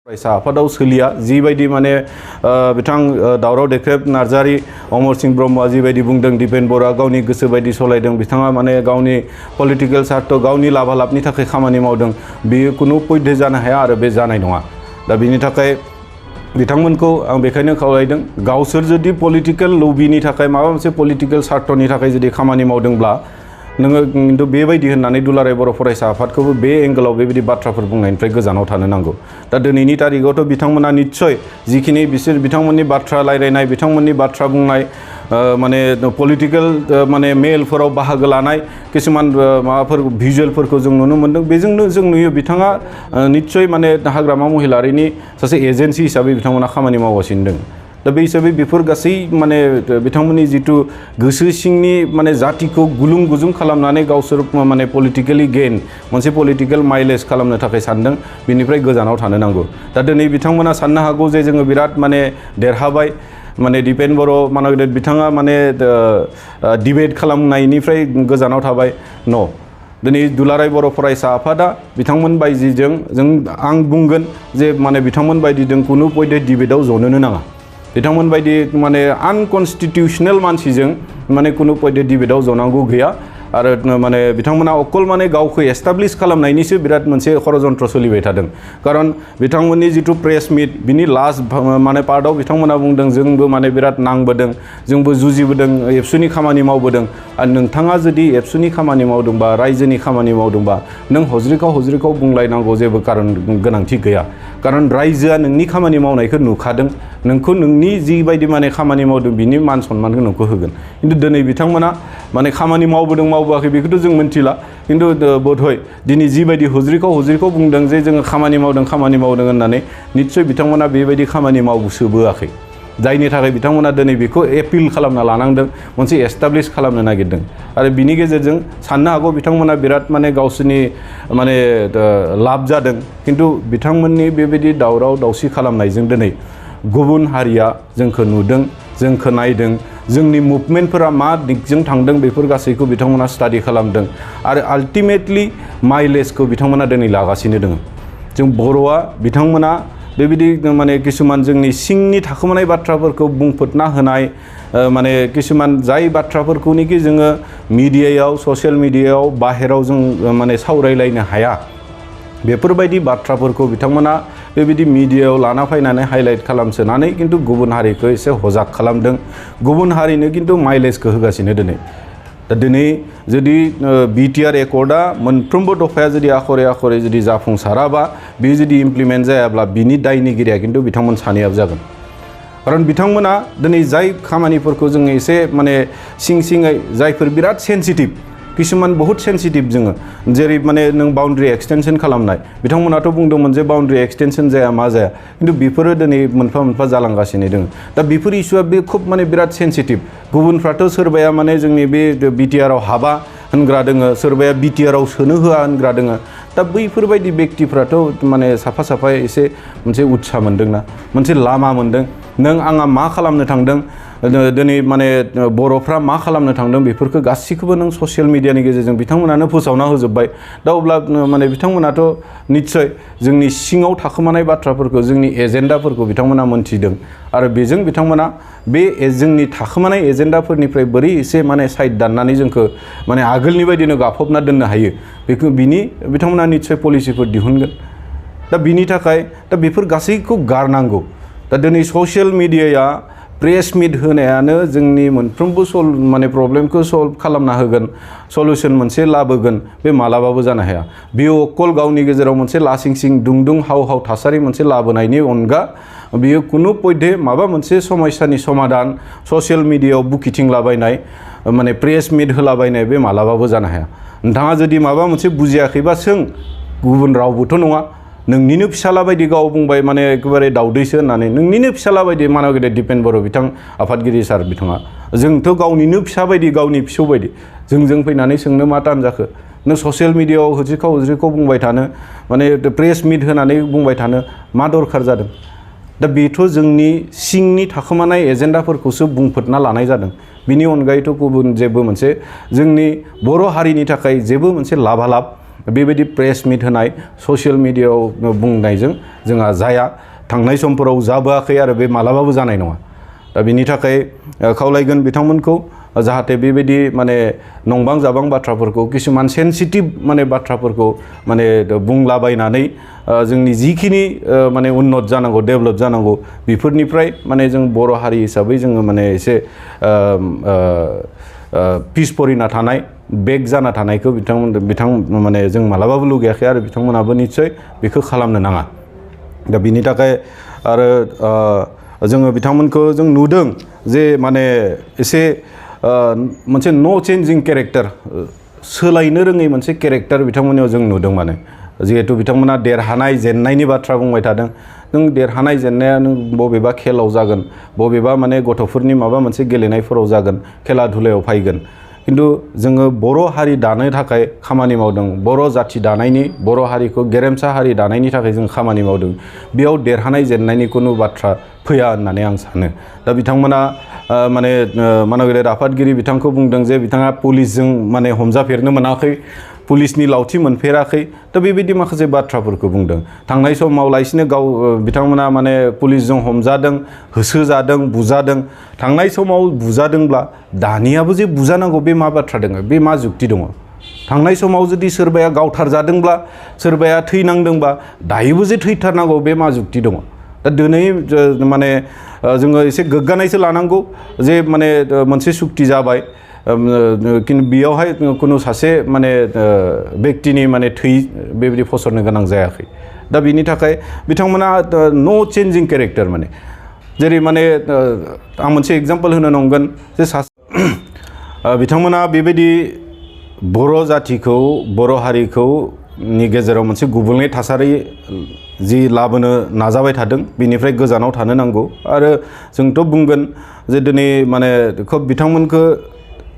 फरायसा आफादाव सोलिया जिबायदि माने बिथां दावराव देख्रेब नार्जारी अमरस ब्रह्मआ जिबायदि बुंदों दिपेन बर'आ गावनि गोसो बायदि सलायदों बिथाङा माने गावनि पलिटिकल सार्थ गावनि लाभालाभनि थाखाय खामानि मावदों बेयो कुनु पय्धे जानो हाया आरो बे जानाय नङा दा बिनि थाखाय बिथांमोनखौ आं बेखायनो खावलायदों गावसोर जुदि पलिटिकल लबिनि थाखाय माबा मोनसे पलिटिकल सार्थनि थाखाय जुदि खामानि मावदोंब्ला नोङो खिन्थु बेबायदि होननानै दुलाराय बर' फरायसा आफादखौबो बे एंगलाव बेबायदि बाथ्राफोर बुंनायनिफ्राय गोजानाव थानो नांगौ दा दिनैनि तारिखआवथ' बिथांमोना निश्चय जिखिनि बिथांमोननि बाथ्रा रायलायनाय बिथांमोननि बाथ्रा बुंनाय माने पलिटिकल माने मेलफोराव बाहागो लानाय किसुमान माबाफोर भिजुअलफोरखौ जों नुनो मोन्दों बेजोंनो जों नुयो बिथाङा निश्चय माने हाग्रामा महिलारिनि सासे एजेन्सि हिसाबै बिथांमोना खामानि मावगासिनो दं दा बे हिसाबै बेफोर गासै माने बिथांमोननि जिथु गोसो सिंनि माने जातिखौ गुलुं गुजुं खालामनानै गावसोर माने पलिटिकेलि गेन मोनसे पलिटिकल माइलेज खालामनो थाखाय सानदों बिनिफ्राय गोजानाव थानो नांगौ दा दिनै बिथांमोना साननो हागौ जे जोङो बिराद माने देरहाबाय माने दिपेन बर' माने बिथाङा माने डिबेट खालामनायनिफ्राय गोजानाव थाबाय न' दिनै दुलाराय बर' फरायसा आफादा बिथांमोन बायदिजों आं बुंगोन जे माने बिथांमोन बायदिजों कुनु पय्धे डिबेटआव जनोनो नाङा बिथांमोन बायदि माने आनकन्स्टिट्यूशनल मानसिजों माने कुनु पय्धे डिबेटआव जनांगौ गैया आरो माने बिथांमोना अकल माने गावखौ एस्टाब्लिश खालामनायनिसो बिराद मोनसे षड़यन्त्र सोलिबाय थादों कारण बिथांमोननि जिथु प्रेस मिट बिनि लास्ट माने पार्टआव बिथांमोना बुंदों जोंबो माने बिराद नांबोदों जोंबो जुजिबोदों एबसुनि खामानि मावबोदों आरो नोंथाङा जुदि एबसुनि खामानि मावदोंबा रायजोनि खामानि मावदोंबा नों हज्रिखाव बुंलायनांगौ जेबो कारन गोनांथि गैया कारण रायजोआ नोंनि खामानि मावनायखौ नुखादों नोंखौ नोंनि जिबायदि माने खामानि मावदों बिनि मान सन्मानखौ नोंखौ होगोन खिन्थु दिनै बिथांमोना माने खामानि मावबोदों मावबोआखै बेखौथ' जों मिन्थिला खिन्थु बोधय दिनै जिबायदि हज्रिखाव बुंदों जे जोङो खामानि मावदों होननानै निश्चय बिथांमोना बेबायदि खामानि मावसोबोआखै जायनि थाखाय बिथांमोना दिनै बेखौ एपिल खालामना लानांदों मोनसे एस्टाब्लिश खालामनो नागिरदों आरो बिनि गेजेरजों साननो हागौ बिथांमोना बिराद माने गावसोरनि माने लाब जादों खिन्थु बिथांमोननि बेबायदि दावराव दावसि खालामनायजों दिनै गुबुन हारिया जोंखौ नुदों जोंखौ नायदों जोंनि मुभमेन्टफोरा मा दिगजों थांदों बेफोर गासैखौ बिथांमोना स्टाडि खालामदों आरो आल्टिमेटलि माइलेजखौ बिथांमोना दिनै लागासिनो दङ जों बर'आ बिथांमोना बेबायदि माने किसुमान जोंनि सिंनि थाखोमानाय बाथ्राफोरखौ बुंफोरना होनाय माने किसुमान जाय बाथ्राफोरखौनिखि जोङो मिडियायाव ससियेल मिडियायाव बाहेराव जों माने सावरायलायनो हाया बेफोरबायदि बाथ्राफोरखौ बिथांमोना बेबायदि मिडियायाव लाना फैनानै हाइलाइट खालामसोनानै खिन्थु गुबुन हारिखौ एसे हजाग खालामदों गुबुन हारिनो खिन्थु माइलेजखौ होगासिनो दिनै दा दिनै जुदि बिटिआर एकर्डआ मोनफ्रोमबो दफाया जुदि आखरे जुदि जाफुंसाराबा बे जुदि इमप्लिमेन्ट जायाब्ला बिनि दायनिगिरिया खिन्थु बिथांमोन सानैयाबो जागोन खारन बिथांमोना दिनै जाय खामानिफोरखौ जोङो एसे माने सिङै जायफोर बिराद सेन्सिटिभ किसुमान बहुत सेन्सिटिभ जोङो जेरै माने नों बाउन्ड्रि एक्सटेनसन खालामनाय बिथांमोनाथ' बुंदोंमोन जे बाउन्ड्रि एक्सटेनसन जाया मा जाया खिन्थु बेफोरो दिनै मोनफा जालांगासिनो दङ दा बेफोर इस्युआ बे खुब माने बिराद सेन्सिटिभ गुबुनफ्राथ' सोरबाया माने जोंनि बे बिटिआरआव हाबा होनग्रा दोङो सोरबाया बिटिआरआव सोनो होआ होनग्रा दोङो दा बैफोरबायदि व्यक्तिफ्राथ' माने साफा एसे मोनसे उत्साह मोन्दोंना मोनसे लामा मोन्दों नों आंहा मा खालामनो थांदों दिनै माने बर'फ्रा मा खालामनो थांदों बेफोरखौ गासैखौबो नों ससियेल मिडियानि गेजेरजों बिथांमोनानो फोसावना होजोब्बाय दा अब्ला माने बिथांमोनाथ' निश्चय जोंनि सिङाव थाखोमानाय बाथ्राफोरखौ जोंनि एजेन्डाफोरखौ बिथांमोना मोनथिदों आरो बेजों बिथांमोना बे जोंनि थाखोमानाय एजेन्डाफोरनिफ्राय बोरै एसे माने साइड दाननानै जोंखौ माने आगोलनि बायदिनो गाफबना दोननो हायो बेखौ बिथांमोना निश्चय पलिसिफोर दिहुनगोन दा बिनि थाखाय दा बेफोर गासैखौ गारनांगौ दा दिनै ससियेल मिडियाया प्रेस मिट होनायानो जोंनि मोनफ्रोमबो माने प्रब्लेमखौ सल्भ खालामना होगोन सल्युसन मोनसे लाबोगोन बे मालाबाबो जानो हाया बेयो अकल गावनि गेजेराव मोनसे लासिं दुं हाव थासारि मोनसे लाबोनायनि अनगा बेयो कुनु पय्धे माबा मोनसे समस्यानि समाधान ससियेल मिडियायाव बुकिथिंलाबायनाय माने प्रेस मिट होलाबायनाय बे मालाबाबो जानो हाया नोंथाङा जुदि माबा मोनसे बुजियाखैबा सों गुबुन रावबोथ' नङा नोंनिनो फिसाला बायदि गाव बुंबाय माने एकेबारे दाउदैसो होननानै नोंनिनो फिसाला बायदि मानव गेदेर दिपेन बर' बिथां आफादगिरि सार बिथाङा जोंथ' गावनिनो फिसा बायदि गावनि फिसौ बायदि जों फैनानै सोंनो मा टाइम जाखो नों ससियेल मिडियायाव हज्रिखाव बुंबाय थानो माने प्रेस मिट होनानै बुंबाय थानो मा दरखार जादों दा बेथ' जोंनि सिंनि थाखोमानाय एजेन्डाफोरखौसो बुंफोरना लानाय जादों बिनि अनगायैथ' गुबुन जेबो मोनसे जोंनि बर' हारिनि थाखाय जेबो मोनसे लाभालाब बेबायदि प्रेस मिट होनाय ससियेल मिडियायाव बुंनायजों जोंहा जाया थांनाय समफोराव जाबोआखै आरो बे मालाबाबो जानाय नङा दा बिनि थाखाय खावलायगोन बिथांमोनखौ जाहाथे बेबायदि माने नंबां जाबां बाथ्राफोरखौ किसुमान सेन्सिटिभ माने बाथ्राफोरखौ माने बुंलाबायनानै जोंनि जिखिनि माने उन्नत जानांगौ डेभेलप जानांगौ बेफोरनिफ्राय माने जों बर' हारि हिसाबै जोङो माने एसे पिस परिना थानाय बेक जाना थानायखौ बिथां माने जों मालाबाबो लुगैयाखै आरो बिथांमोनाबो निश्चय बेखौ खालामनो नाङा दा बिनि थाखाय आरो जोङो बिथांमोनखौ जों नुदों जे माने एसे मोनसे नो चेन्जिं केरेक्टार सोलायनो रोङै मोनसे केरेक्टार बिथांमोननियाव जों नुदों माने जिहेतु बिथांमोना देरहानाय जेननायनि बाथ्रा बुंबाय थादों नों देरहानाय जेननाया नों बबेबा खेलाव जागोन बबेबा माने गथ'फोरनि माबा मोनसे गेलेनायफोराव जागोन खेला धुलायाव फैगोन किन्तु जोङो बर' हारि दानो थाखाय खामानि मावदों बर' जाथि दानायनि बर' हारिखौ गेरेमसा हारि दानायनि थाखाय जों खामानि मावदों बेयाव देरहानाय जेननायनि कुनु बाथ्रा फैया होननानै आं सानो दा बिथांमोना माने मानगेदेर आफादगिरि बिथांखौ बुंदों जे बिथाङा पुलिसजों माने हमजाफेरनो मोनाखै पुलिसनि लावथि मोनफेराखै दा बेबायदि माखासे बाथ्राफोरखौ बुंदों थांनाय समाव लाइसिनो गाव बिथांमोना माने पुलिसजों हमजादों होसोजादों बुजादों थांनाय समाव बुजादोंब्ला दानियाबो जे बुजानांगौ बे मा बाथ्रा दङ बे मा जुक्ति दङ थांनाय समाव जुदि सोरबाया गावथारजादोंब्ला सोरबाया थैनांदोंबा दायोबो जे थैथारनांगौ बे मा जुक्ति दङ दा दिनै माने जोङो एसे गोग्गानायसो लानांगौ जे माने मोनसे सुक्ति जाबाय किन्तु बेयावहाय कुनु सासे माने व्यक्तिनि माने थै बेबायदि फसरनो गोनां जायाखै दा बिनि थाखाय बिथांमोना नो चेन्जिं केरेक्टार माने जेरै माने आं मोनसे एग्जाम्पल होनो नंगोन जे बिथांमोना बेबायदि बर' जातिखौ बर' हारिखौ नि गेजेराव मोनसे गुबुंले थासारि जि लाबोनो नाजाबाय थादों बिनिफ्राय गोजानाव थानो नांगौ आरो जोंथ' बुंगोन जे दिनै माने खोब बिथांमोनखौ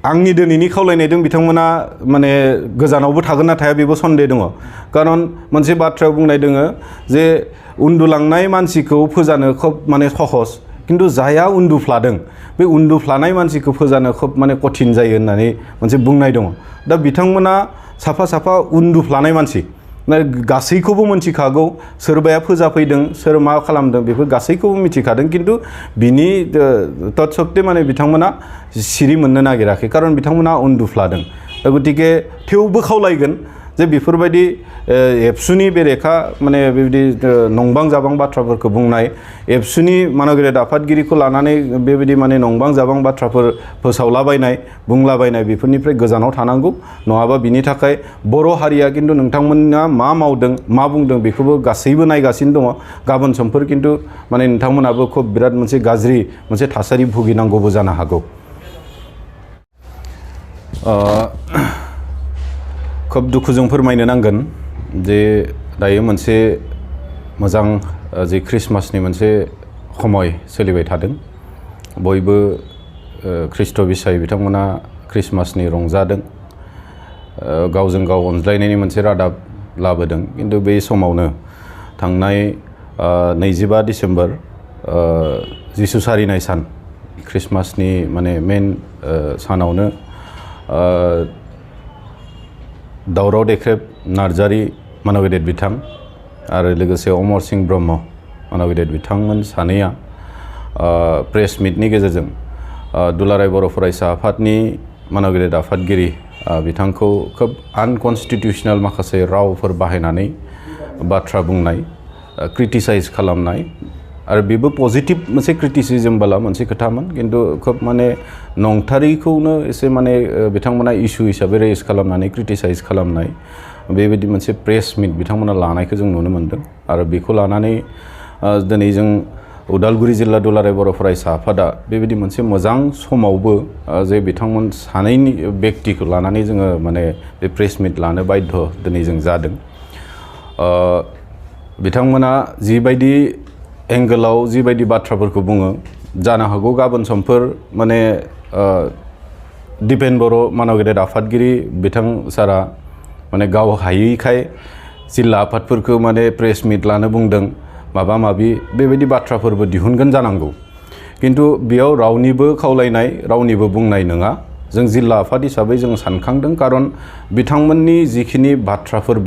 आंनि दिनैनि खावलायनायदों बिथांमोना माने गोजानावबो थागोन ना थाया बेबो सन्देह दङ खारन मोनसे बाथ्रायाव बुंनाय दोङो जे उन्दुलांनाय मानसिखौ फोजानो खोब माने सहस किन्तु जाया उन्दुफ्लादों बे उन्दुफ्लानाय मानसिखौ फोजानो खोब माने कठिन जायो होननानै मोनसे बुंनाय दङ दा बिथांमोना साफा साफा उन्दुफ्लानाय मानसि गासैखौबो मिथिखागौ सोरबाया फोजाफैदों सोर मा खालामदों बेफोर गासैखौबो मिथिखादों किन्तु बिनि तत्सत्ते माने बिथांमोना सिरि मोननो नागिराखै खारन बिथांमोना उन्दुफ्लादों गतिके थेवबो खावलायगोन जे बेफोरबायदि एबसुनि बेरेखा माने बेबायदि नंबां जाबां बाथ्राफोरखौ बुंनाय एबसुनि मानगेदेर आफादगिरिखौ लानानै बेबायदि माने नंबां जाबां बाथ्राफोर फोसावलाबायनाय बुंलाबायनाय बेफोरनिफ्राय गोजानाव थानांगौ नङाबा बिनि थाखाय बर' हारिया किन्तु नोंथांमोना मा मावदों मा बुंदों बेखौबो गासैबो नायगासिनो दङ गाबोन समफोर किन्तु माने नोंथांमोनाबो खोब बिराद मोनसे गाज्रि मोनसे थासारि भुगिनांगौबो जानो हागौ खोब दुखुजों फोरमायनो नांगोन जे दायो मोनसे मोजां जे ख्रिस्टमासनि मोनसे समय सोलिबाय थादों बयबो ख्रिस्ट' बिसाय बिथांमोना ख्रिस्टमासनि रंजादों गावजों गाव अनज्लायनायनि मोनसे रादाब लाबोदों किन्तु बे समावनो थांनाय 25 डिसेम्बर जिसु सारिनाय सान ख्रिस्टमासनि माने मेन सानावनो दावराव देख्रेब नार्जारी मानगेदेर बिथां आरो लोगोसे अमरसिं ब्रह्म मानगेदेर बिथांमोन सानैया प्रेस मिटनि गेजेरजों दुलाराय बर' फरायसा आफादनि मानगेदेर आफादगिरि बिथांखौ खोब आनकनस्टिटिउसनेल माखासे रावफोर बाहायनानै बाथ्रा बुंनाय क्रिटिसाइज खालामनाय आरो बेबो पजिटिभ मोनसे क्रिटिसिजमबाला मोनसे खोथामोन किन्तु खोब माने नंथारैखौनो एसे माने बिथांमोना इस्यु हिसाबै रेज खालामनानै क्रिटिसाइज खालामनाय बेबायदि मोनसे प्रेस मिट बिथांमोना लानायखौ जों नुनो मोन्दों आरो बेखौ लानानै दिनै जों उदालगुरि जिल्ला दुलाराय बर' फरायसा आफादा बेबायदि मोनसे मोजां समावबो जे बिथांमोन सानैनि व्यक्तिखौ लानानै जोङो माने बे प्रेस मिट लानो बाध्य दिनै जों जादों बिथांमोना जिबायदि एंगेलाव जिबायदि बाथ्राफोरखौ बुङो जानो हागौ गाबोन समफोर माने दिपेन बर' मानगेदेर आफादगिरि बिथां सारा माने गाव हायैखाय जिल्ला आफादफोरखौ माने प्रेस मिट लानो बुंदों माबा माबि बेबायदि बाथ्राफोरबो दिहुनगोन जानांगौ किन्तु बेयाव रावनिबो खावलायनाय रावनिबो बुंनाय नङा जों जिल्ला आफाद हिसाबै जों सानखांदों कारन बिथांमोननि जिखिनि बाथ्राफोर